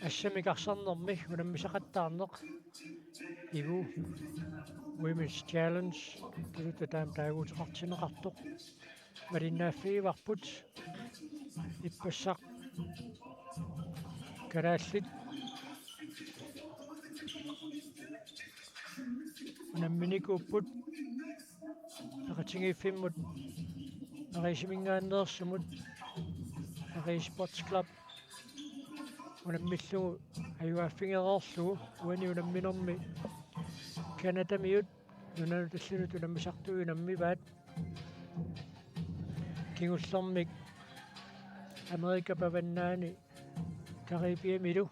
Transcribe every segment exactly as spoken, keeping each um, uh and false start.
assamik arsarnermi unammisaqattaarneq, igu Women's Challenge, tuluttut taama taaguuteqartinneqartoq, malinnaaffigivarput. Ippassaq kalaallit unamminikuupput, peqatigiiffimmut Neriisiminngaanneersumut, Neriit Sports Club unammillugu ajugaaffigereerlugu. Uani unamminermi Canadamiut nunanut allanut unammisartui unammivaat. Kingullermik Amerikap avannaani Caribiamilu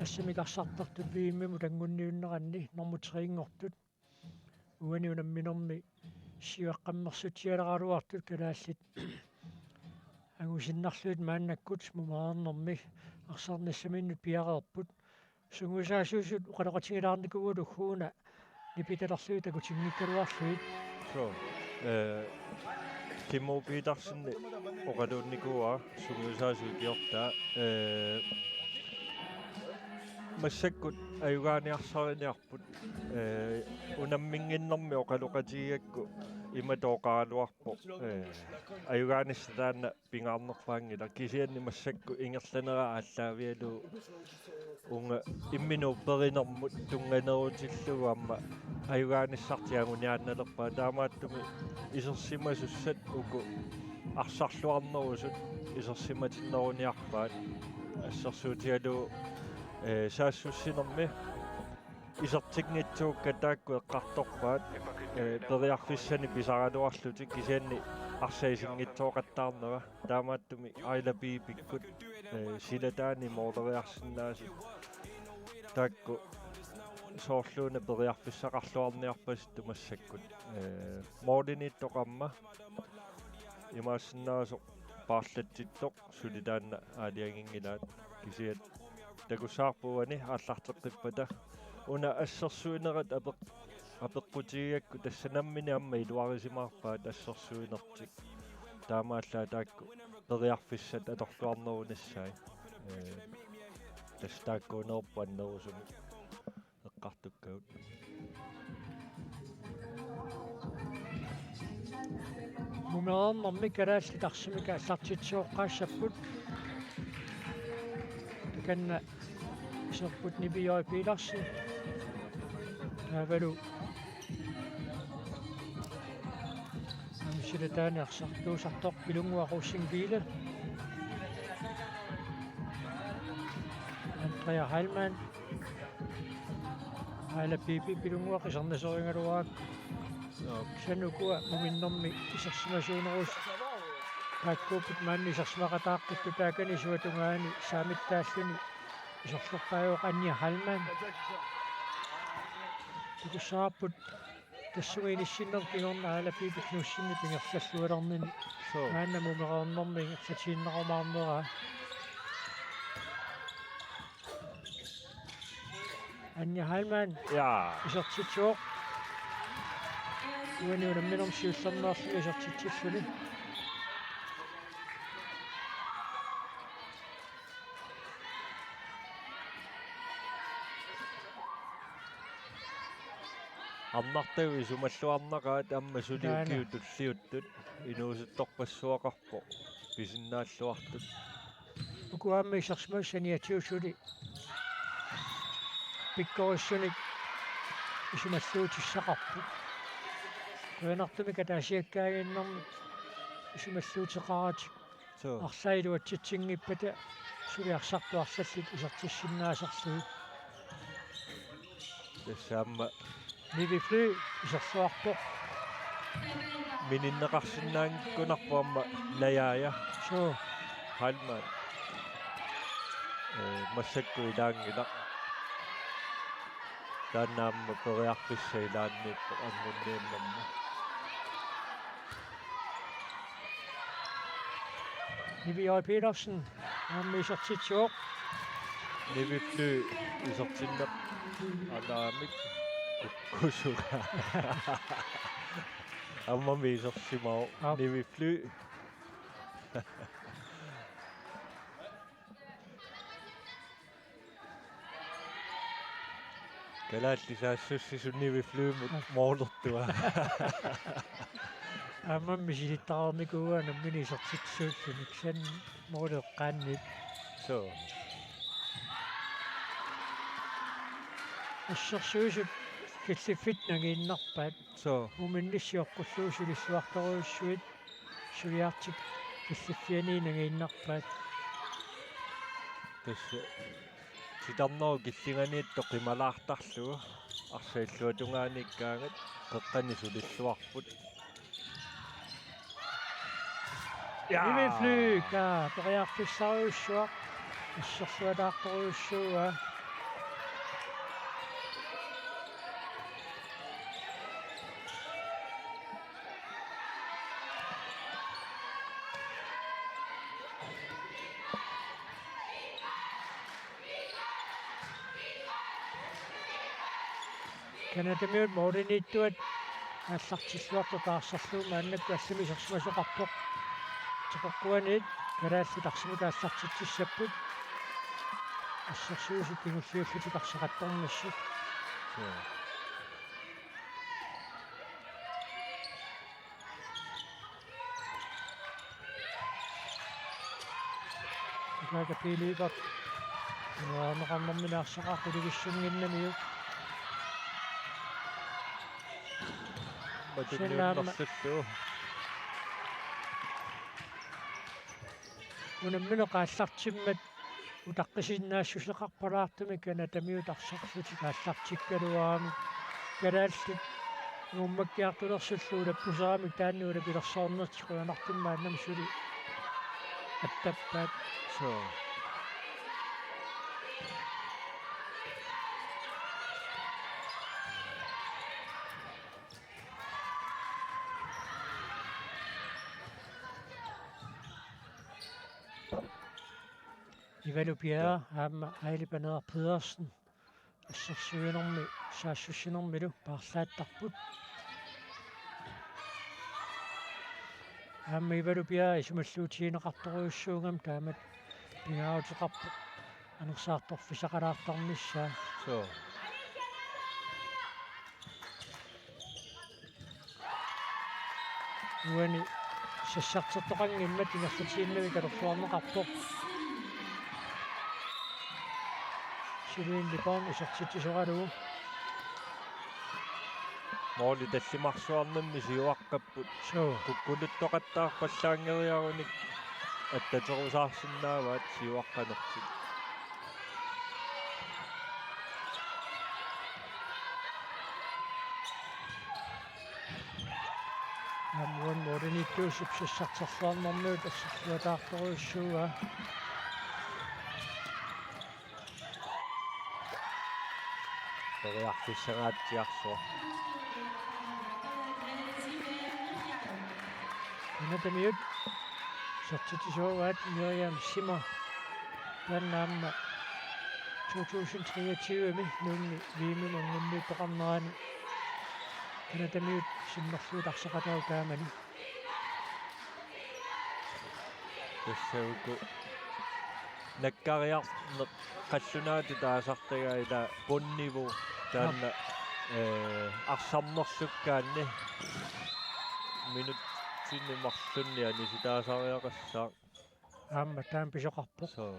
assamik arsartartut V M-imut anguniunneranni normu tre-nngortut. Uani unamminermi siuaqqammersutsialeraluartut kalaallit angusinnarlugit maannakkut mumereernermi arsarnissaminnut piareerput. Sungiusaasuusut oqaloqatigilaarnikuugaluarlugit una nipitalerlugit takutinngikkaluarlugit. Suu, eh, Kimmo Petersen oqaluunnikuuara sungiusaasuukiortaa, eh, massakkut ajugaaniarsariniarput, eh, unamminnginnermi oqaloqatigigakku imatut oqaraluarpoq, eh, ajugaanissaq taanna pingaarnerpaanngilaq, kisianni massakkut ingerlaneraa aallaavigalugu uunga imminut upperinermut tunnganerutillugu aamma ajugaanissartik anguniaannalerpaat, taamaattumik isersimasussat uku arsarluarnerusut isersimatinneruniarpaat. Assersuutigalugu, eh, saassussinermi isertinngitsuukkat taakku eqqartorpaat, eh, periarfissanik pisaraluarlutik, kisianni arsaq isinngitsooqattaarnera. Taamaattumik Aila Piipikkut, eh, silataani mooleriarsinnaasut taakku soorluuna periarfissaqarluarniarpasippoq massakkut. Eh, mooliniittoq aamma imaassinnaasoq paarlatsittoq suli taanna aalajanginngilaat, kisianni takussavarput uani aallarteqqippata una assersuinerat apeq-, apeqqutigigakku tassa nammineq aamma iluarisimaarpaat assersuinertik. Taamaallaat taakku periarfissat atorluarnerunissaat. Eh, tassa taakkuunerput annerusumik eqqartukkagut. Mumereernermi kalaallit arsamik aallartitsooqqaassapput. Takanna iserput Nivi J. Petersen. Taavalu aamma silataani arsartuusartoq Pilunnguaq Rosing-Ville. Andrea Heilmann. Aila Piipi Pilunnguaq iserneqarsigaluarakku. Joo. Kisianni ukua muminnermi isersimasuunerusut taakkuupput, maani isersimaqataaqqittoq taakani suatungaani saamittaalluni iserlerpaajuvoq Anja Heilmann. Takussavarput tassunga inissinnermi kingorna Aila Piipi Knudsenip ingerlallualernini. Suu. Maanna mumereernermi ingerlatiinnarumaarneraa. Anja Heilmann. Jaa. Isertitsivoq. Uani unamminermi siullermeerluni isertitsilluni. Arnartagut isumalluarnaqaat aamma suli. Taanna. Ukiut tulliuttut inuusuttorpassuaqarpoq pisinnaalluartut. Uku aamma isersimasut saniatigut suli pikkorissunik isumalluutissaqarput. Qujanartumik ataasiakkaaginnarmik isumalluuteqaratik. Suu. Arlaat iluatsitsinngippata suli arsartut arlallit isertissinnaasarlugit. Tassa aamma Nivi Fly iserluarpoq. Mininneqarsinnaanngikkunarpoq aamma najaaja. Suu. Heilmann. Eh, massakkut ilaanngilaq. Taanna aamma periarfissaq ilaanniippoq angunniunnermi. Nivi J. Petersen aamma isertitsivoq. Nivi Fly isertinneq anaanamik kukkusunga. Aammami isersimavoq. Aap. Nivi Fly. Kalaallit saassussisunivik Flymut. Aa. Målertua. Aamma misilittaarnikuuaa nammineq isertitsisuulluni, kisianni måleqqaanni. Soo. Assersuisut killiffik nangiinnarpaat. Soo. Uminnissi oqqullugu sulilluartorujussuit suliartik killiffianit nangiinnarpaat. Tassa titarnerup killinganiittoq qimalaartarlugu arsaq illuatungaaniikkaangat qeqqani sulilluarput. Ja. Jimmy Flyg, ja, periarfissarujussuaq, assersuataartorujussuuaa. Canadamiut målimiittuat aallartilluartoq taarserlugu maannakkut allamik isersimasoqarpoq. Toqoqquaniit kalaallit arsamik aallartitsissapput. Assersuisut kingulliullutik arsaqattornissaat. Joo. Ikaaka P-liiga. Nuanneqarnermini arsaq qulivissunnginnamiuk. Matunniunnersullugu. Unammineq aallartimmat utaqqisinnaassuseqarpalaartumik Canadamiut arsarlutik aallartikkaluaramik. Kalaallit uummakkiartulersullu ulappuseramik taanna ulapilersoornertik qujanartumik maannamut suli attappaat. Soo. Ivalu Bjerre aamma Aili Paneeraq Pedersen assersuinermi saassussinermilu paarlaattarput. Aamma Ivalu Bjerre isumalluutigineqartorujussuugami taamatut pingaaruteqarpoq anersaartorfissaqalaartarnissaa. Soo. Uani sassartertoqanngimmat ingerlatiinnavik katerluarneqarpoq. Celine Dupont isertitsisoralugu. Måli tallimarsuarnimmi siuaqqapput. Soo. Kukkuluttoqattaarpallaanngeriarunik attaterusaarsinnaavaat siuaqqanertik. Aamma uani målimiittuusup sassarterluarnermiut assersuataartorujussuuaa. Periarfissangaatsiarsuaq. Canadamiut isertitsisuugaat Miriam Zimmer. Taanna aamma to tusind treogtyve-mi Nuummi V M-imi anngunniuttoqarnerani Canadamiut sinnerlugit arsaqataavoq taamani. Tassa uku nakkariarneq qallunaatut taasartagaa ila bundniveau taanna, ee, arsarnerlukkaanni minutsini marlunni anisitaasariaqassaaq. Aamma taama pisoqarpoq. Soo.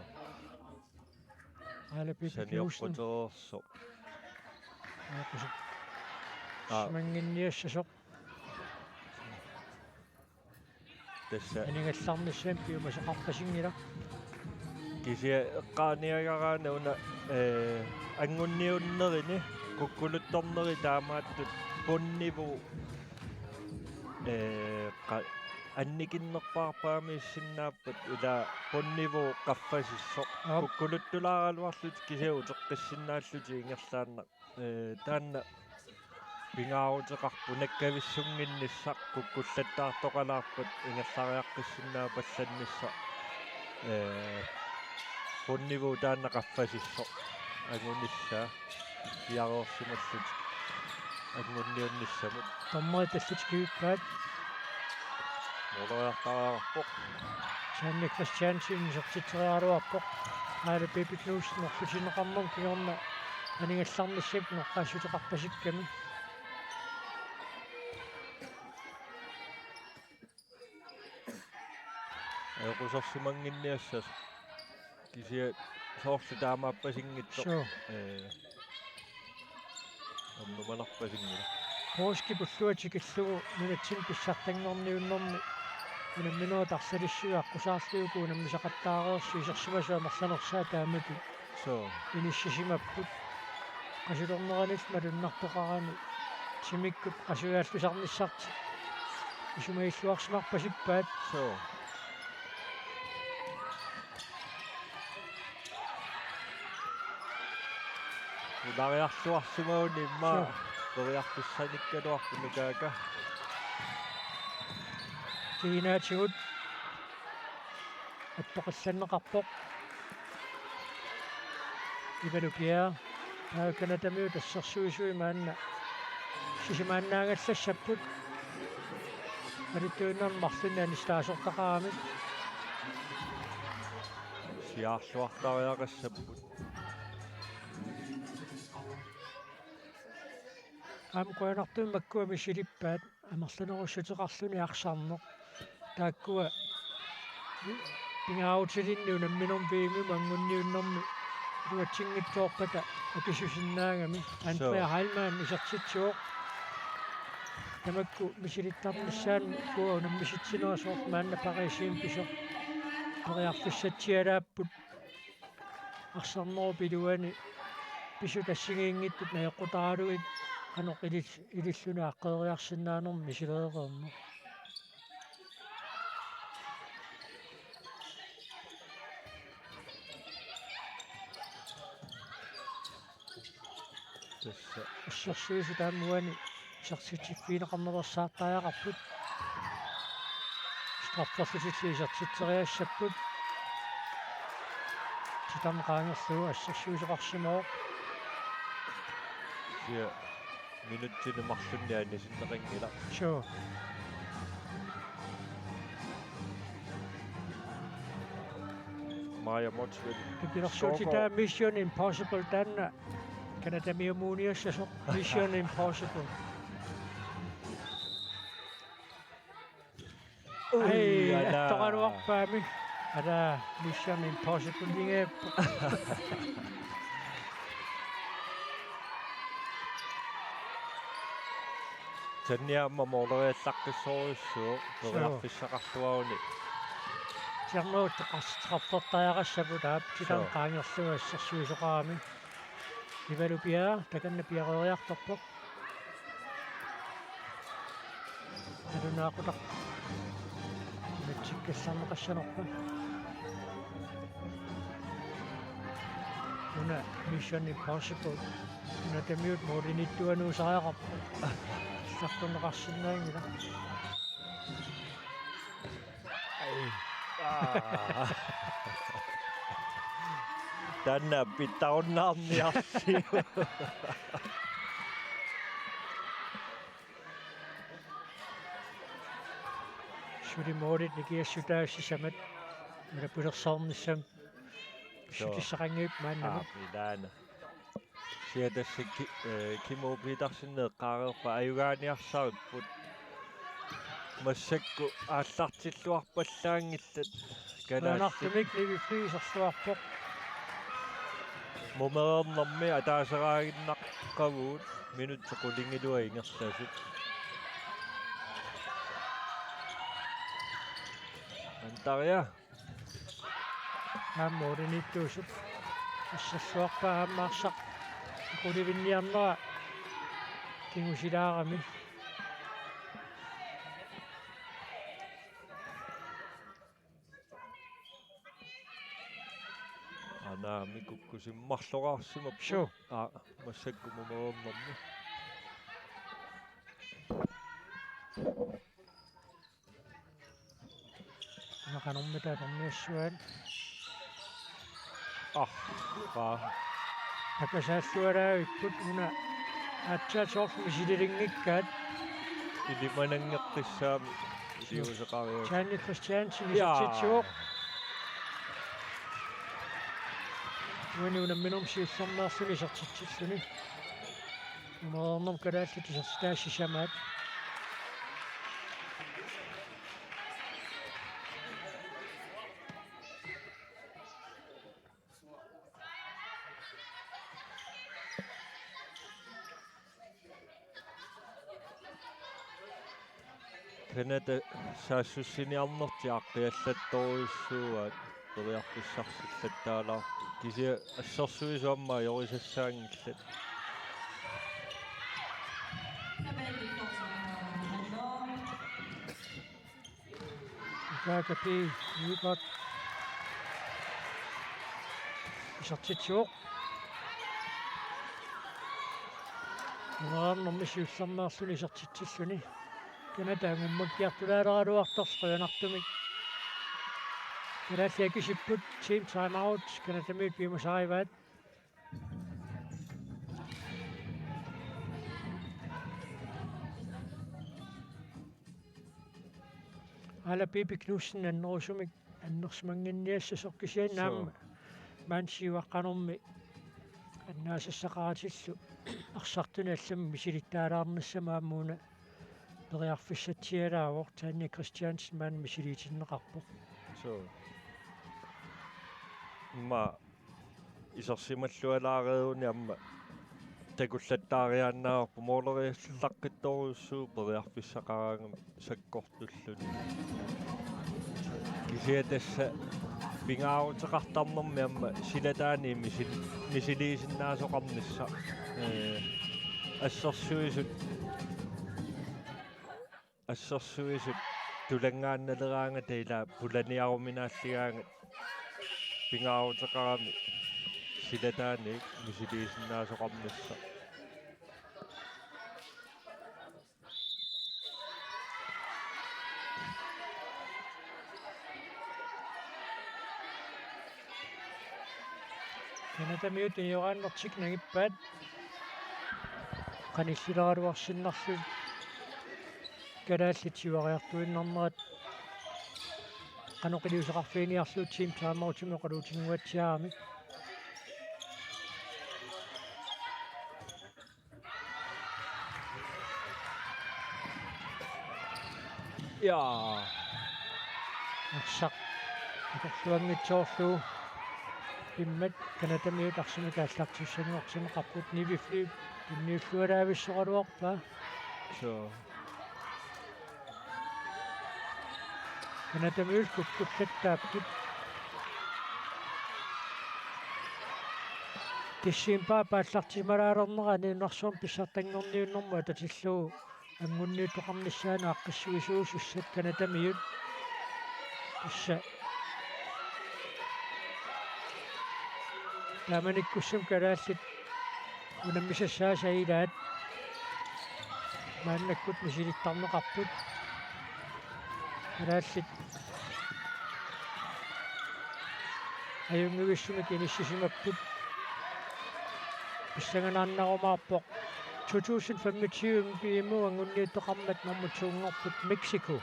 Aala Pipi Knudsen. Saniorputereersoq. Aaqusup. Aa. Sumannginniassasoq. Tassa. Aningallarnissamut piumasoqarpasinngilaq. Kisianni eqqaaniagaraanni una, ee, anngunniunnerini kukkuluttorneri taamaattut bundniveau, ee, qa-, annikinnerpaarpaamiissinnaappat ila bundniveau qaffasissoq. Aap. Kukkuluttulaaraluarlutik kisianni uteqqissinnaallutik ingerlaannaq. Ee, taanna pingaaruteqarpoq nakkavissunnginnissaq kukkullattaartoqalaarpat ingerlariaqqissinnaappallannissaq. Ee, bundniveau taanna qaffasissoq angunissaa piareersimallutik anngunniunnissamut. Dommerit tallitikivippaat. Måleriartariaqarpoq. Sanne Christiansen isertitseriaraluarpoq. Aala Pipi Knudsen orlutinneqarnermut kingorna Anigallarnissamik noqqaassuteqarpasikkami. Ajoqusersimannginniassasoq. Kisianni soorlu taamaappasinngitsoq. Suu. Ee. Ernumanarpasinngilaq. Poorskip ulluatik illugu nunatsinni pissartanngorniunnermi unamminerup arsalissuit aqqusaarlugit unammisaqattaareersut isersimasut amerlanersaat taamatut. Suu. Inissisimapput. Qasulerneranillu malunnartoqarani timikkut qasujaarluarnissartik isumagilluarsimarpasippaat. Suu. Ulariarluarsimaguni immaqa. Suu. Periarfissanikkaluarpoq Nuka Aka. Kiinaatigut attoqallanneqarpoq. Ivalu Pierre, aa, Canadamiut assersuisui maanna sisimaannaagallassapput. Alittuinnarmik marlunnik anissitaasortaqaramik. Siaarluartariaqassapput. Aamma qujanartumik makkua misilippaat. Amerlanerussuteqarluni arsarneq. Taakkua pingaarutilinnik unamminermi V M-imut anngunniunnermi iluatsinngitsoorpata akisusinnaagami. Andrea Suu. Heilmann isertitsivoq. Tamakku misilittarnissaannut ukua unammisitsinerat soorlu maanna Pariisimi pisoq. Periarfissatsialaapput. Arsarnerup iluani pisut assigiinngitsut najoqqutaralugit qanoq ilis-, ililluni aaqqeeriarsinnaanermut misilereerneq. Tassa. Assersuisut taamani isertitsiffigineqarnersaartariaqarput. Strafferlutillu isertitseriassapput. Titarneq qaangerlugu assersuisoqarsimavoq. Sia minutsini marlunni anisinneqanngilaq. Suu. Maja Motzfeldt. Tupilersuutitaa Mission Impossible taanna. Canadamiumuuniassasoq Mission Impossible. Ui, ai, ala. Attoqaluarpaami. Ala, Mission Impossible ingaappoq. Taanna aamma mooleriallaqqissorujussuuvoq. Suu. Periarfissaqarluaruni. Tiarnerup teqartitaqarfertariaqassapput aap titarneq Suu. Qaangerlugu assersuisoqarami. Ivalu Pierre, takanna piareeriartorpoq. Nalunaaqutaq. Natsikkallarneqassanerpa. Una Mission Impossible. Una tamiut mooliniittuanuusariaqarpoq. Illartorneqarsinnaanngilaq. Ai. Aa. Taanna pittarunnaarniarsiuk. Suli moolit nikiassutaat sisamat. Mila pulersaarnissamut. Suu. Sutissaqanngilaq maannamut. Aa, ilaana. Sia tassa Ki-, eh, Kimmo Petersen eqqaareerpaa ajugaaniarsaripput. Massakkut aallartilluarpallaanngillat. Kalaallit. Qujanartumik Nivi Friis iserluarpoq. Mumereernermi ataaseraaginnaqqavugut minutsit qulingiluat ingerlasut. Antaria. Aamma mooliniittuusut. Assersuarpaa aamma arsaq qulivinniarnera kingusilaarami. Anaami kukkusimmarloraarsimapput. Suu. Aa, massakkut mumereernermi. Naqanermita atorniassuaat. Ah, paa. Pakasaalluaraavipput una aatsaat soorlu misililinngikkaat. Ilimananngeqqissaammat iliuuseqariaat. Janne Christiansen. Jaa. Isertitsivoq. Uani unamminermi siullermeerluni isertitsilluni. Umareernermi kalaallit isertitaat sisamaat. Canada saassussiniarnertik aaqqiallattorujussuuaat periarfissarsillattaalaartut, kisianni assersuisut aamma ajorisassaanngillat. Ukaka P. Nygaard. Isertitsivoq. Umareernermi siullermeerluni isertitsilluni. Canada angummikkiartulaaleraluartorlu qujanartumik. Kalaallit akisipput, team timeout, Canadamiut piumasarivaat. Aala Pipi Knudsen annerusumik annersimannginniassasoq, kisianni Suu. Aamma maani siuaqqanermi annaasassaqaratillu arsartuni allamik misilittaalaarnissamut aamma una periarfissatsialaavoq, Tanja Christiansen maani misiliitinneqarpoq. Suu. Immaqa isersimallualaareeruni aamma takullattaariaannaavarput, mooleriallaqqittorujussuuvoq periarfissaqaraangami sakkortulluni. Kisianni tassa pingaaruteqartarnermi aamma silataani misil-, misiliisinnaasoqarnissaq. Ee, assersuisut assersuisut tulanngaannaleraangata ilaa pulaniaruminaalligaangat pingaaruteqarami silataaniit misiliisinnaasoqarnissaq. Canadamiut unioraannertik nangippaat. Qanillileraluarsinnarlutik kalaallit siuariartuinnarnerat qanoq iliuuseqarfiginiarlugu team timeoutimik oqaluutinnguatsiarami. Ja. Arsaq atorluanngitsoorlugu. Immat Canadamiut arsamik aallartissanngortinneqarput, Nivi Flip tunniullualaavissoraluarpaa. Suu. Canadamiut kukkullattaapput. Decembarip aallartisimalaarnerani nunarsuarmi pissartanngorniunnermut atatillugu anngunniuttoqarnissaanut aaqqissuisuusussat Canadamiut. Tassa taamanikkussamut kalaallit unammisassaasa ilaat maannakkut misilittarneqarput. Kalaallit ajunngivissumik inissisimapput. Pissanganaannarumaarpoq to tusind femogtyve V M-imut anngunniuttoqarmat nummer to-nngorput Mexico.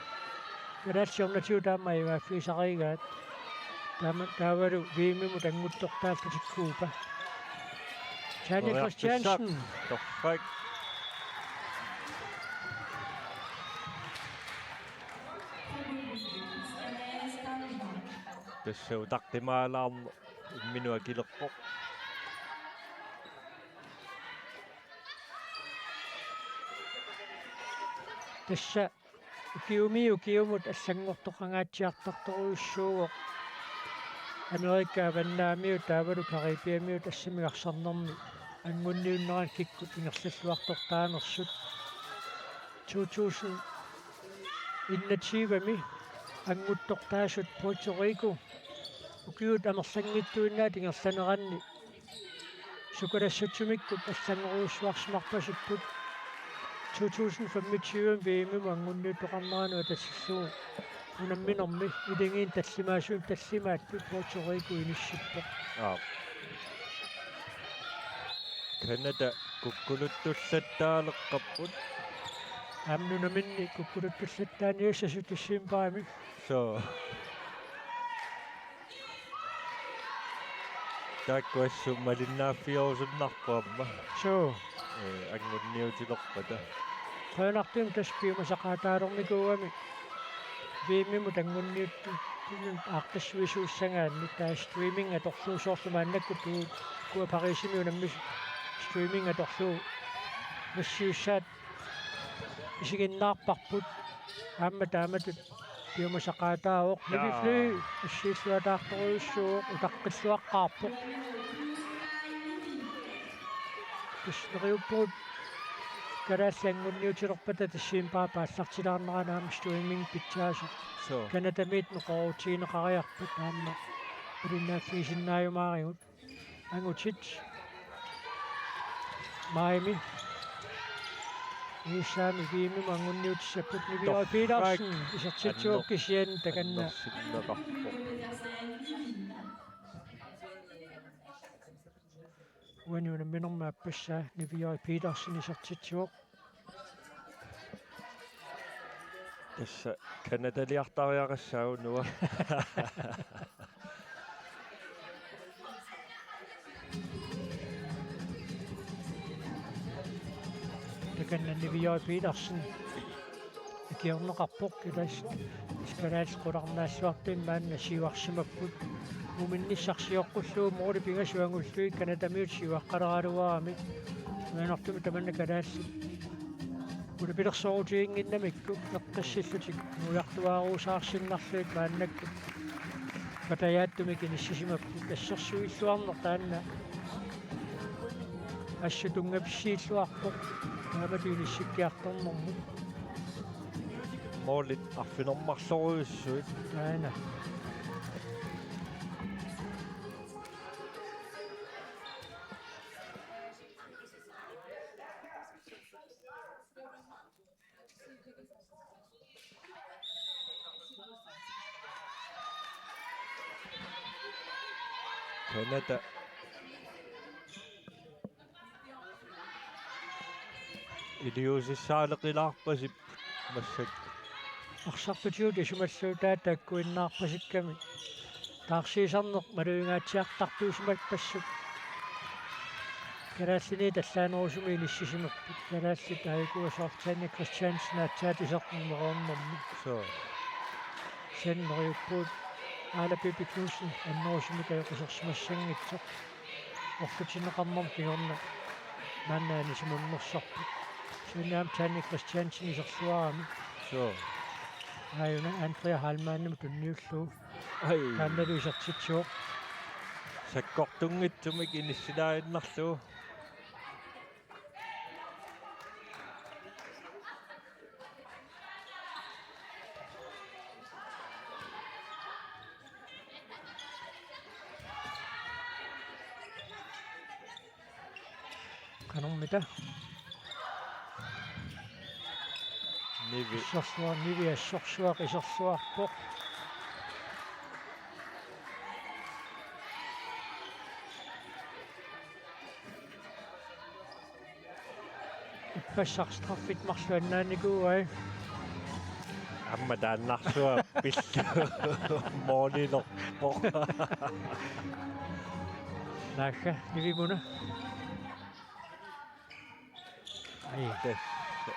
Kalaallit siornatigut taama ajugaaffigisarigaat. Taama taavalu V M-imut annguttortaallutik Cuba. Tanja Christiansen. Torrak. Tassa utaqqimaalaarneq imminut akilerpoq. Tassa ukiumi ukiumut allanngortoqangaatsiartartorujussuuvoq Amerika Avannaamiut taavalu Caribiamiut assamik arsarnermi anngunniunnerannik kikkut ingerlalluartortaanersut. To tusind enogtyve-mi annguttortaasut Puerto Rico ukiut amerlanngitsuinnaat ingerlaneranni sukalassutsimikkut allanngorujussuarsimarpasipput. To tusind femogtyve V M-imut anngunniuttoqarneranut atatillugu unamminermi iligiinni tallimaasunik tallimaattut Puerto Rico inissippoq. Aap. Canada kukkuluttullattaaleqqapput. Aamma nunaminni kukkuluttullattaaniassasut decembarimi. Suu. Taakku assut malinnaaffigerusunnarpoq aamma. Suu. Ee, anguniutilerpata. Qujanartumik tassa piumasaqaataalernikuugami. V M-imut anguniut-, aaqqissuisuussagaanni taava streaming atorlugu soorlu maannakkut tu-, ukua Parisimi unammisut streaming atorlugu nassiussaat isiginnaarparput. Aamma taamatut piumasaqaataavoq. Jaa. Nivi Fly assiilluataartorujussuuvoq, utaqqilluaqqaarpoq. Tassa neriuppugut kalaallit anguniutilerpata tassiimpaapa aallartilaarnerani aamma streaming pitsaasoq. Suu. Canadamiit noqoruutigineqariarput aamma malinnaaffigisinnaajumaaravit. Angutit. Maimi. Iissaami V M-imut anguniutissapput. Nivi J. Petersen. Isertitsivoq kisianni takanna. Annersinneqarpoq. Uani unamminermi aappassaa Nivi J. Petersen isertitsivoq. Tassa Canadaliartariaqassaaq una. Takanna Nivi J. Petersen ikiorneqarpoq, kalaallit, kalaallit qularnaalluartumik maanna siuarsimapput. Muminnissaq sioqqullugu måli pingasut angullugit Canadamiut siuaqqaleraluaramik. Qujanartumik tamanna kalaallit ulapilersoorutiginnginnamikku eqqissillutik nuiartuaaruusaarsinnarlugit maannakkut patajaatsumik inissisimapput. Assersuilluarneq taanna assut tunngavissiilluarpoq taamatut inissikkiartornermut. Målit arfineq-marlorujussuit. Aana. Canada iliuusissaaleqilaarpasipput massakkut. Arsartutigut isumalluutaat taakkuinnaarpasikkami. Taarsiisarneq malugingaatsiartartuusimappassuk. Kalaallinit allaanerusumik inissisimapput. Kalaallit aajuku soorlu Tanja Christiansen aatsaat iserneqarnermi. Suu. Kisianni neriuppugut Aala Pipi Knudsen annerusumik ajoqusersimassanngitsoq. Orlutinneqarnermut kingorna maanna anisimammersorput. Kisianni aamma Tanja Christiansen iserluarami. Suu. Aajuna Andrea Heilmannimut tunniullugu. Ai. Taannalu isertitsivoq. Sakkortunngitsumik inissilaaginnarlugu. Qanormita? Nivi. Assorsuaq, Nivi assorsuaq iserluarpoq. Ippassaq straffit marluk annaanikuuai. Aamma taannarsua pillugu målilerpoq. Naagga, Nivimuna. Ai. Tassa.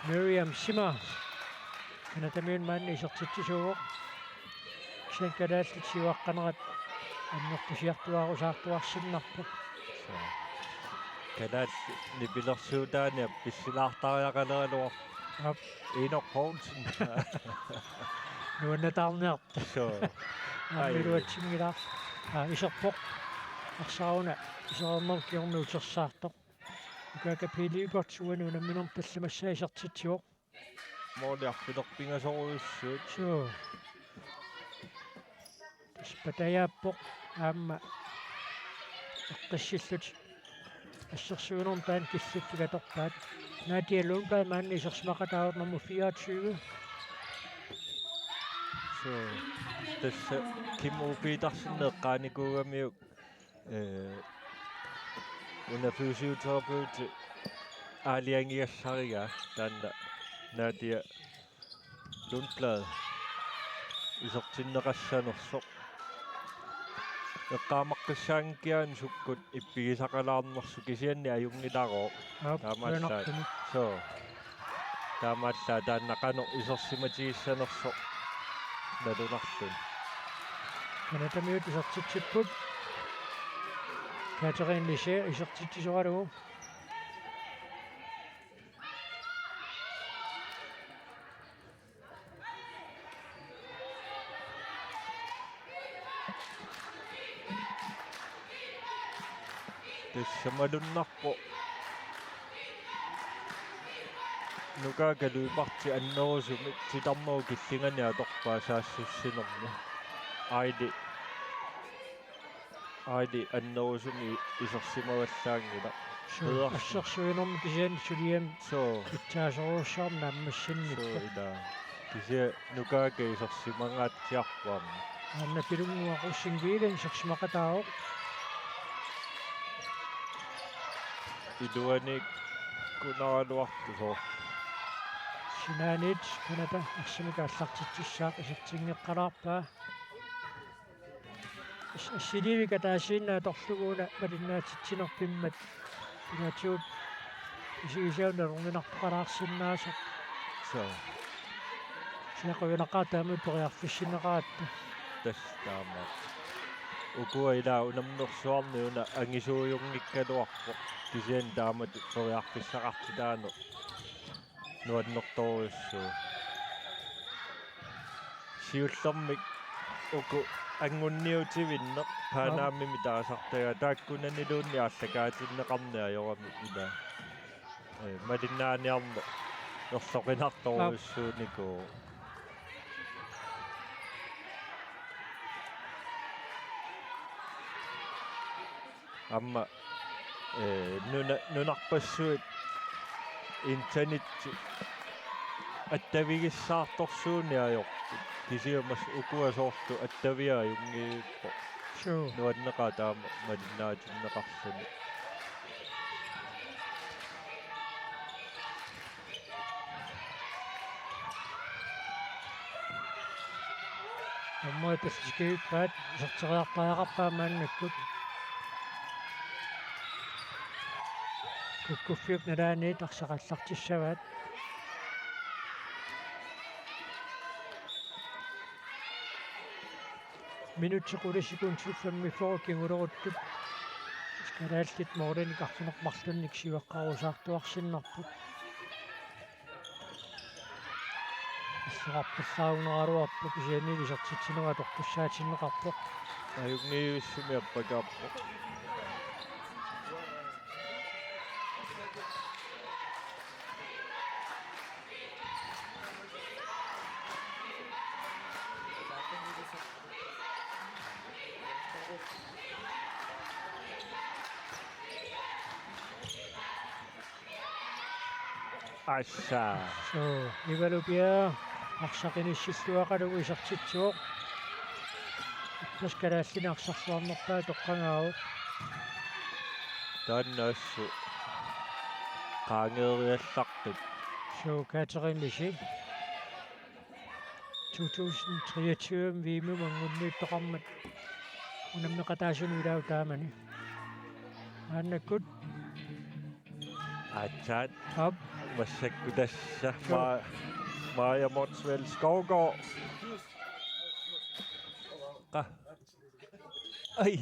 Miriam Simmer. Canadamiut maanna isertitsisuuvoq. Kisianni kalaallit siuaqqanerat annertusiartuaarusaartuarsinnarpoq. Kalaallit nipilersuutaani appissilaartariaqaleraluarpoq. Aap. Inok Poulsen. Nuannataarniartoq. Suu. Aamma. Ai. Iluatsinngilaarpoq. Aa, iserpoq. Arsaq una isereernermut kingorna utersaartoq. Ukaka P. Lyberth uani unamminermi tallimassaa isertitsivoq. Måli arfineq-pingasorujussuit. Suu. Tassa patajaappoq aamma eqqissillutik. Assersuinermi taanna killiffik atorpaat. Nadia Lundblad maanna isersimaqataavoq nummer fireogtyve. Suu. Tassa Kim O. Petersen eqqaanikuugamiuk Ee, una fysioterapeuti aalajangigassarigaa taanna Nadia Lundblad isertinneqassanersoq. Eqqaamaqqissaanngikkiga sukkut ippigisaqalaarnersut, kisianni ajunngilarooq. Aap, taamaallaat. Qujanartumik. Soo. Taamaallaat taanna qanoq isersimatigissanersoq nalunarluni. Canadamiut isertitsipput. Katherine Lische isertitsisoralugu. Tassa malunnarpoq Nukaaka løberti annerusumik titarnerup killingani atorpaa saassussinermi. Aili Aili annerusumik isersimavallaanngilaq. Suu, Pedersen. Assersuinermi kisianni suliami Soo. Pitsaasorujussuarmik naammassinnippoq. Soo, ilaa. Kisianni Nukaaka isersimangaatsiarpoq aamma. Aamma Pilunnguaq Rosing Wieland isersimaqataavoq. Iluaniikkunaraluartoq soo. Sinaaniit Canada arsamik aallartitsissaaq isertinngeqqalaarpaa. As-, assiliivik ataasiinnaq atorlugu una malinnaatitsinerpimmat ilaatigut isigisavut nalorninartoqalaarsinnaasoq. Soo. Kisianni qujanaqaaq taama periarfissinneqaratta. Tassa taamaat. Ukua ilaa unammersuarni una angisuujunngikkaluarpoq. Kisianni taamatut periarfissaqartitaaneq nuannertorujussuuvoq. Siullermik uku anngunniutivinneq Panamimi taasartagaat, taakkunaniluunniit aallakaatinneqarneq ajorami ilaa. Ee, malinnaaniarneq erloqinartorujussuunikuuvoq. Aamma, ee, nuna-, nunarpassuit internetsi attavigissaartorsuuneq ajorput. Kisianni ukua soorlu attaviaq ajunngiippoq. Suu. Nuanneqaaq taama malinnaatinneqarluni. Aamma tassa tikivippaat, iserteriartariaqarpaat maannakkut. Kukkuffiup nalaaniit arsaq aallartissavaat. Minutsit qulit sekundit femogfyrre kinguleruttut kalaallit målinik arfineq-marlunnik siuaqqarusaartuarsinnarput. Assorarpallaarunaraluarpoq kisianni isertitsineq atortussaatinneqarpoq. Ajunngivissumik appakaappoq. Assa. Suu, Ivalu Bjerre arsaq inissilluaqalugu isertitsivoq. Tassa kalaallinik arsarluarnerpaaq toqqagaavoq. Taanna assut qaangeeriallaqqippoq. Suu, Katherine Lische. To tusind treogtyve V M-imut anngunniuttoqarmat unammeqataasunut ilaavoq taamani. Maannakkut. Aatsaat. Aap. Massakkut tassa. Joo. Ma-, Maja Motzfeldt Skovgaard. Qa-, Ai.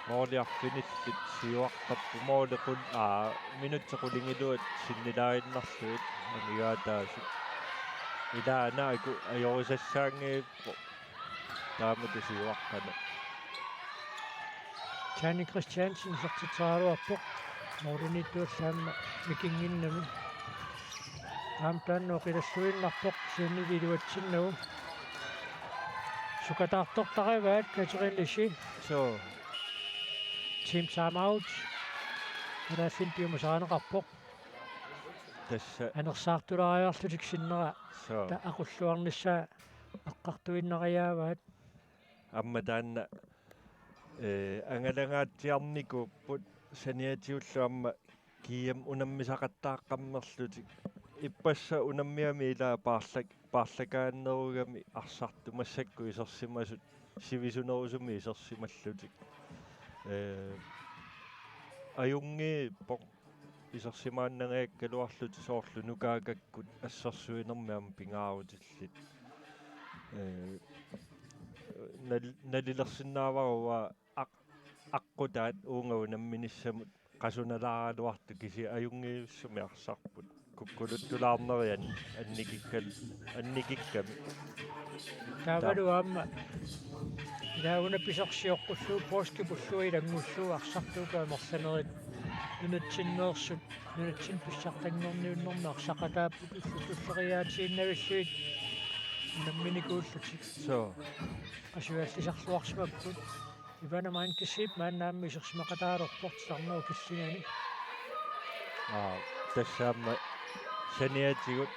Måli arfinillit siuaqqapput, måli qul-, aa, minutsit qulingiluat sinnilaaginnarlugit amigaataasut. Ilaana aku ajorisassaanngippoq. Taamatut siuaqqaneq. Tani Christiansen isertitseraluarpoq. Målimiittuallaamma mikinnginnami. Aamma taanna oqilalluinnarpoq sianni iluatsinnagu. Sukataartortarivaat Katherine Lische. Suu. Team timeout. Kalaallinik piumasarineqarpoq. Tassa. Anersaartulaariarlutik sinnera. Suu. Ta aqulluarnissaa eqqartuinnariaavaat. Aamma taanna Ee, angalangaatsiarnikuupput saniatigullu aamma G M unammisaqattaaqqammerlutik. Ippassaq unammiami ilaa paarlak-, paarlakaannerugami arsartut massakkut isersimasut sivisunerusumik isersimallutik. Ee, ajunngiippoq isersimaannangajakkaluarlutik soorlu Nukaakakkut assersuinermi aamma pingaarutillit. Ee, nal-, nalilersinnaavara aq-, aqqutaat uunga unamminissamut qasunalaaraluartut kisianni ajunngivissummik arsarput. Kukkuluttulaarneri an-, annikikkal-, annikikkami. Taavalu aamma ilaa una pisorsioqqullugu poorskipullugu ilanngullugu arsartuukkut amerlanerit nunatsinneersut, nunatsinni pissartanngorniunnermi arsaqataapput ullut tulleriiaatiinnavillugit unamminikuullutik. Soo. Qasuallisarluarsimapput. Ivana Mainkesip maanna aamma isersimaqataalerpoq titarnerup killingani. Aa, tassa aamma saniatigut,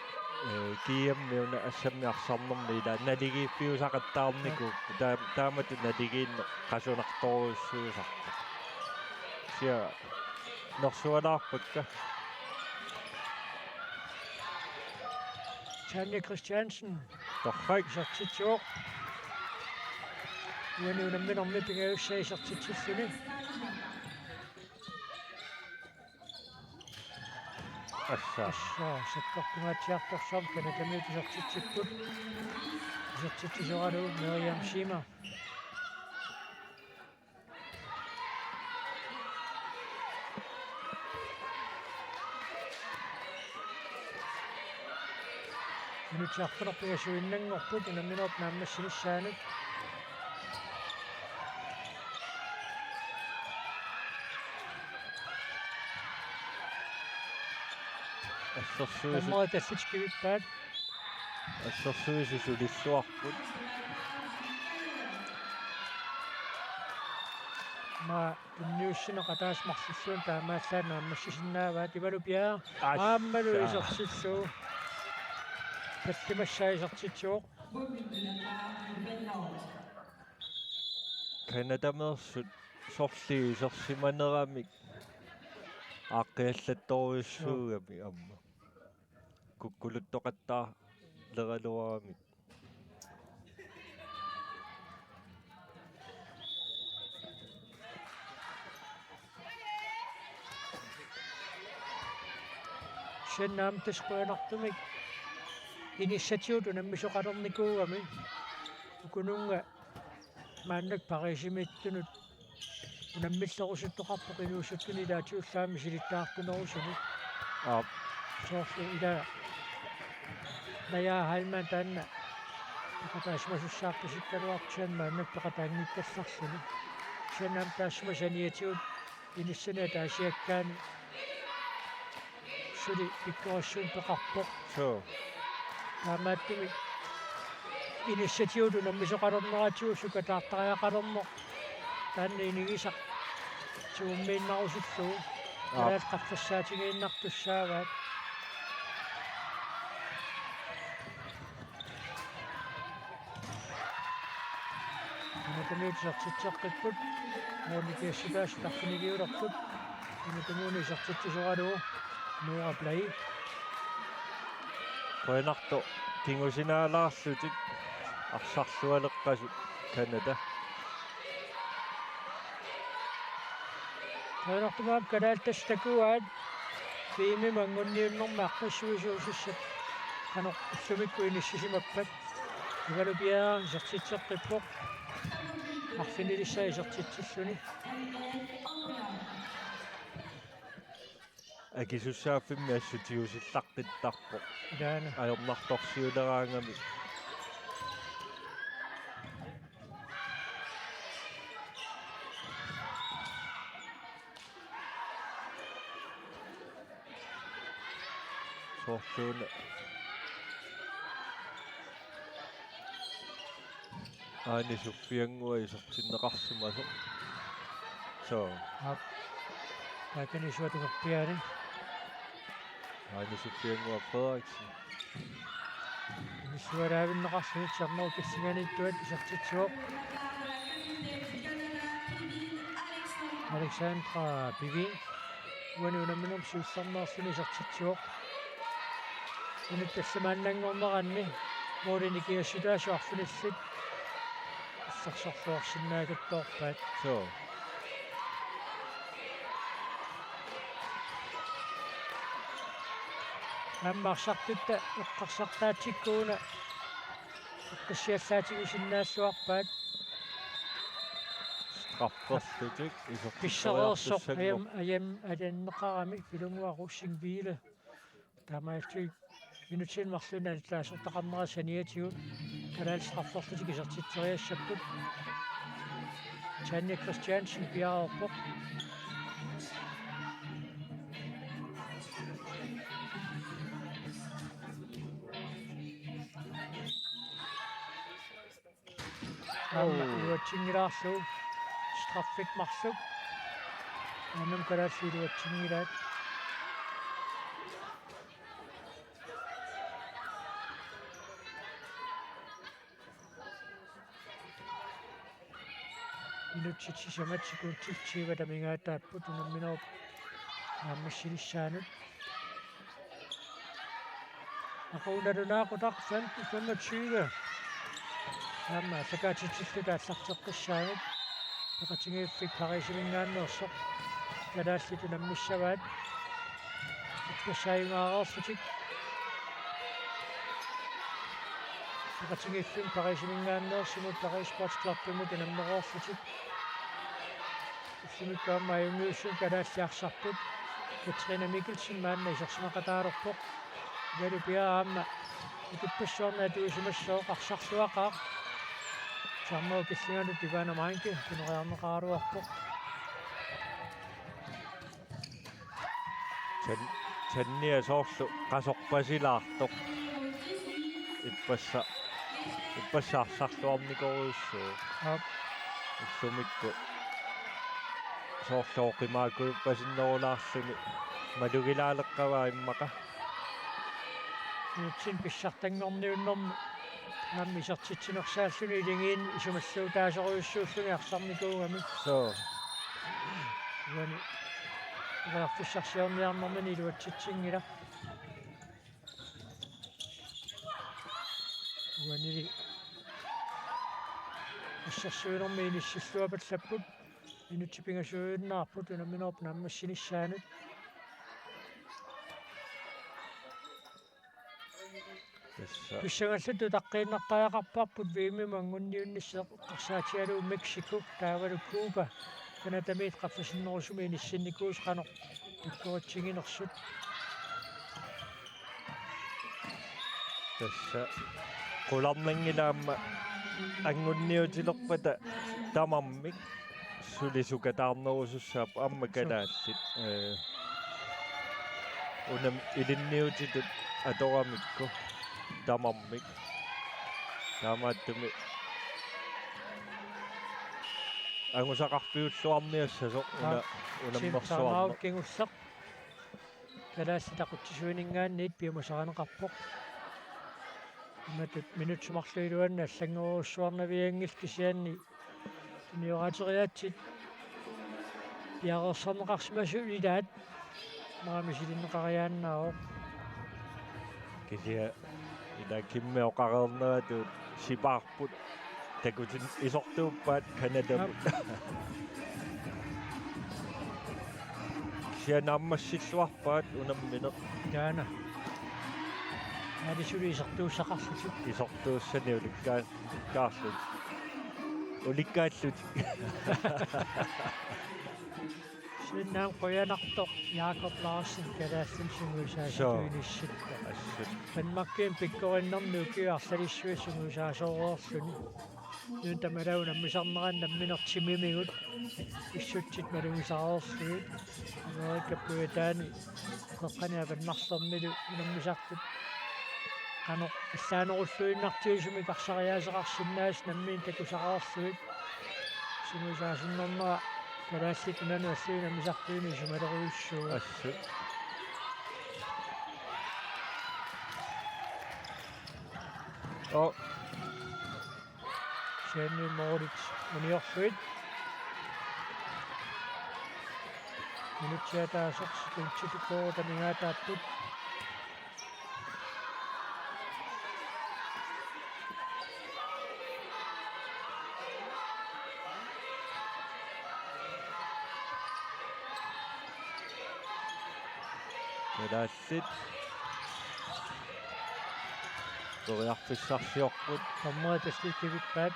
ee, G M-i una assammik arsarnermi ilaa naligiiffiusaqattaarnikuupput, taa-, taamatut naligiinneq qasunartorujussuusarpoq. Kisianni nersualaarpakka. Tanja Christiansen. Torrak. Isertitsivoq. Uani unamminermi pingajussaa isertitsilluni. Assa. Assa, sakkortungaatsiartorsuarmik Canadamiut isertitsipput. Isertitsisoralugu Miriam Sima. Minutsit arfineq-pingasuinnanngorput unamminerup naammassinissaanut. Assersuisut. Tammerit tallitikivippaat. Assersuisut sulilluarput. Maa tunniussineq ataaseq marlussuuneq taamaallaat naammassisinnaavaat. Ivalu Bjerre. Assa. Aammalu isertillugu. Tallimassaa isertitsivoq. Canadameersut sorliit isersimaneramik aaqqiallattorujussuugamik aamma. Kukkuluttoqattaarleraluaramik. Kisianni aamma tassa qujanartumik inissatigut unammisoqalernikuugami. Ukununnga maannakkut Pariisimiittunut unammillerusuttoqarpoq inuusuttuni ilaatigullu aamma misilittagartunerusumik. Aap. Soorlu ila Naja Heilmann taanna peqataasimasussaarpasikkaluartoq kisianni maannakkut peqataanngikkallarluni. Kisianni aamma taassuma saniatigut inissanik ataasiakkaani suli pikkorissuunneq peqarpoq. Suu. Taamaattumik inissatigut unammisoqalerneratigut sukataartariaqalerneq taanna inigisaq tigummiinnarusullugu. Aap. Aat qallassaatigiinnartussaavaat. Imatut isertitseqqipput. Moornikiassutaasut arfinigiulerput. Imatumuuna isertitsisoralugu Nora Blade. Qujanartoq kingusinaalaarlutik arsarlualeqqasut Canada. Qujanartumik aamma kalaallit tassa takuaat V M-imi anngunniunnermi aaqqissuisuusissat qanoq ullumikkut inissisimappat. Ivalu Bjerre isertitseqqippoq. Arfinilissaa isertitsilluni. Akisussaaffimmi assut tigusillaqqittarpoq. Ilaana. Ajornartorsiuleraangamik. Soorluuna Aani Suffiannguaq isertinneqarsimasoq. Soo. Aap. Taakani suatungerpiaani. Aani Suffiannguaq Frederiksen. Inissualaavinneqarluni titarnerup killinganiittuat isertitsivoq. Alexandra Pivin uani unamminermi siullermeerluni isertitsivoq. Inuttut maannanngorneranni målinik ikiassutaasut arfinillit illersorluarsinnaagattoorpaat. Suu. Aamma arsartutta eqqarsartaatsikkut una eqqassiallaatigisinnaassuarpaat. Strafferlutik isertitseriartussanngorput. Pissareersoq ajam, ajam ajanneqarami Pilunnguaq Rosing Biile. Taamaalillutik minutsinik marlunnik anillaasortaqarnera saniatigut kalaallit strafferlutik isertitseriassapput. Tanja Christiansen piareerpoq. Aamma iluatsinngilaarlugu straffit marluk. Aamma kalaallit iluatsinngilaat. Minutsit sisamat sekundit tyve amigaataapput unamminerup naammassinissaanut. Aquunalu naaqutaq femten femogtyve. Aamma aallakaatitilluta aallarteqqissaanut. Peqatigiiffik Parisiminngaanneersoq kalaallit unammissavaat. Ippassaajunngereerlutik. Peqatigiiffimmi Parisiminngaanneersumut Paris Sports Clubimut unammereerlutik. Ullumikkut aamma ajunngivissumik kalaallit arsarput Katrine Mikkelsen maanna isersimaqataalerpoq. Ivalu piaa aamma ikippassuarnut atuisimassooq arsarluaqaaq. Saarnerup killinganut Ivana Meinke tuneriarneqaraluarpoq. Tan-, Tanja soorlu qasorpasilaartoq. Ippassa-, ippassaq arsarluarnikorujussuuvoq. Aap. Ullumikkut soorlu oqimaakkujuppasinnerulaarluni malugilaaleqqavaa immaqa. Minutsit pissartanngorniunnermi aamma isertitsinersaalluni iligiinni isumalluutaasorujussuulluni arsarnikuugami. Suu. Uani periarfissarsiorniarnermini iluatsitsinngilaq. Uanili assersuinermi inissilluapallapput. Minutsit pingasuinnaapput unamminerup naammassinissaanut. Tassa. Pissangalluta utaqqiinnartariaqarparput V M-imut anguniunnissaa eqqarsaatigalugu Mexico, taavalu Cuba, Canadamiit qaffasinnerusumi inissinnikuusut qanoq pikkoritsiginersut. Tassa qularnanngilaq aamma anguniutilerpata tamarmik suli sukataarnerusussaapput aamma kalaallit. Ee, unami ilinniutitut atoramikku tamarmik. Taamaattumik angusaqarfiulluarniassasoq una-, aap, unammersuarneq. Timeout kingulleq. Kalaallit Aqutsisuininngaanniit piumasarineqarpoq. Imatut minutsit marluk iluanni allanngorujussuarnavianngillat kisianni tunioraateriaatsit piareersarneqarsimasut ilaat. Maani misilinneqariaannaavoq. Kisianni ila Kimmi oqareerneratut sipaarput. Takutin isortuuppaat Canadamut. Aap. Kisianni naammassilluarpaat unammineq. Taanna. Aali suli isortuussaqarlutik. Isortuussani ulikkaa-, ulikkaarlutik. Ulikkaallutik. Sinnaam qujanartoq Jakob Larsen kalaallit sungiusaasutut. Suu. Inissilluta. Assut. Danmarkimi pikkorinnermi ukiut arlalissuit sungiusaasoreerluni. Nuun tamalauna unammisarneranni nammineq timimigut pissutsit malugisareerlugit. Amerikap kujataani qeqqani avannarlermilu unammisartut qanoq allaanerulluinnartigisumik arsariaaseqarsinnaasut nammineq takusareerlugit. Sungiusaasunnermera kalaallit unanut alluinut unammisartuineq isumalerujussuuvoq. Assut. Oo. Kisianni målit uniorlugit. Minutsit ataaseq sekundit fyrre amigaataapput. Kalaallit periarfissarsiorput. Dommerit tasliikkivippaat.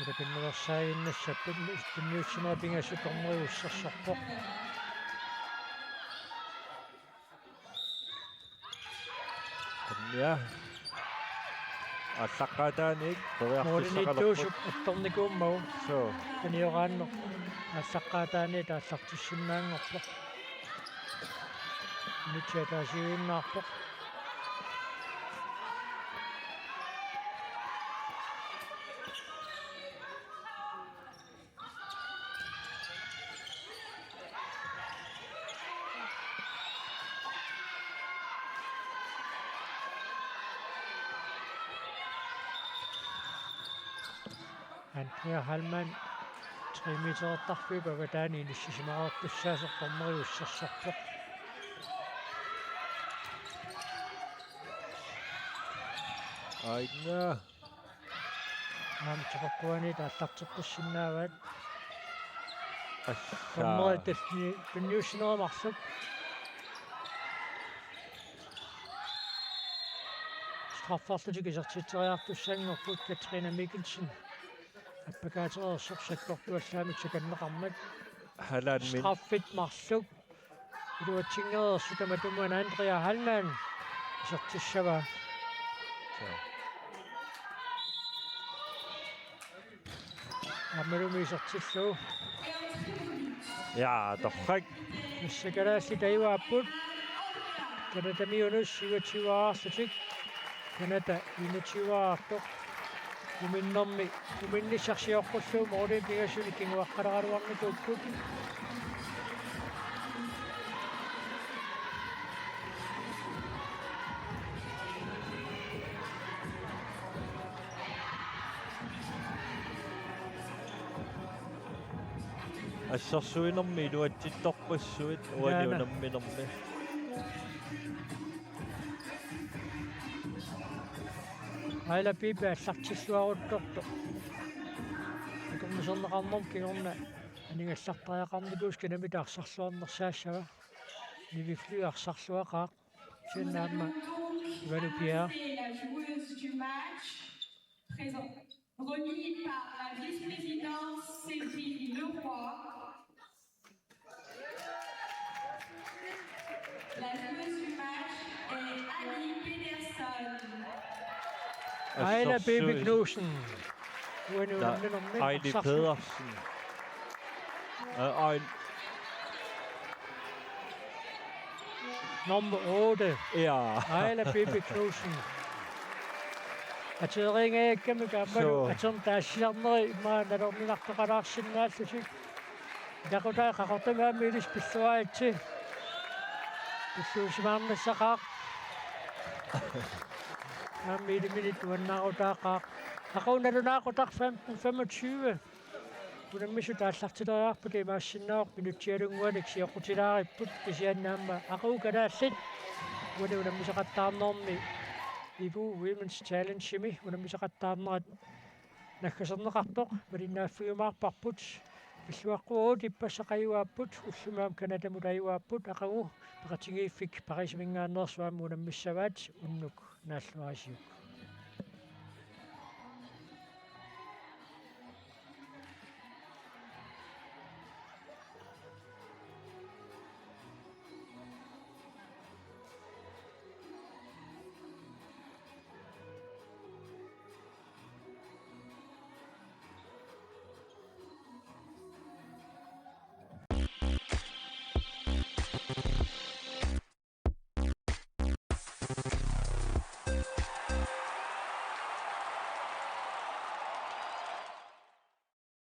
Ila pinnersaarinnassapput, tunniussinera pingasut dommeri ussersorpoq. Annia. Aallaqqaataaniit periarfissaqalerput. Mooliniittuusup attornikuummagu. Suu. Anioraanneq aallaqqaataaniit aallartissinnaanngorpoq. Minutsit ataasiinnarpoq. Andrea Hallmann, tre meterertarfiup avataani inissisimareertussaasoq, dommeri ussersorpoq. Aina. Aamma tiqoqquani aallarteqqissinnaavaat. Assa. Dommerit tasliikkivippaat, tunniussinera marluk. Strafferlutik isertitseriartussanngorput, Katrine Mikkelsen appakaatereersoq sakkortuallaamik sakanneqarmat. Halvanden min- Straffit marluk. Iluatsinngeriarsuup tamatumuuna Andrea Hallmann isertissavaa. Suu. Aammalumi isertillugu. Ja, torrak. Tassa kalaallit taivaapput. Canadamiunut syvogtyve-aarlutik. Canada enogtyve-aartoq. Uminnermi, uminnissarsioqqullugu moolini pingasunik kinguaqqaleraluarnikuupput. Assersuinermi iluatsittorpassuit uani. Jaana. Unamminermi. Aila Pipi aallartilluaruttortoq. Akornuserneqarnermut kingorna aningaasartariaqarnikuusoq, kinamita arsarluarnersaassava. Nivi Fly arsarluaqaaq. Kisianni aamma Ivanu Pierre. La joueuse du match, présent-, remis par la vice-présidente Sylvie Leroy. La joueuse du match est Annie Pedersen. Aila Pipi Knudsen. Uani unamminermi Aili arsarlu- Pedersen. Aa, Aili. Nummer otte. Ja. Aila Pipi Knudsen. Ateriingajakkami aammalu. Suu. Aterneq taasisarneri immaqa nalorninartoqalaarsinnaallutik. Ilaqutai Qaqortumi aamma ilissi pilluaritsi. Pilluusimaarnassaqaaq. Aamma iliminit nuannaarutaaqaaq. Aqagu nalunaaqutaq femten femogtyve. Unammisut aallartileriarput imaassinnaavoq minutsialunnguanik sioqqutilaaripput, kisianni aamma aqagu kalaallit uani unammisaqattaarnermi I B U Women's Challenge-imi unammisaqattaarnerat naggaserneqartoq malinnaaffigiumaarparput. Pilluaqquagut ippassaq ajugaapput, ullumi aamma Canadamut ajugaapput, aqagu peqatigiiffik Parisiminngaanneersoq aamma unammissavaat, unnuk naalluarisiuk.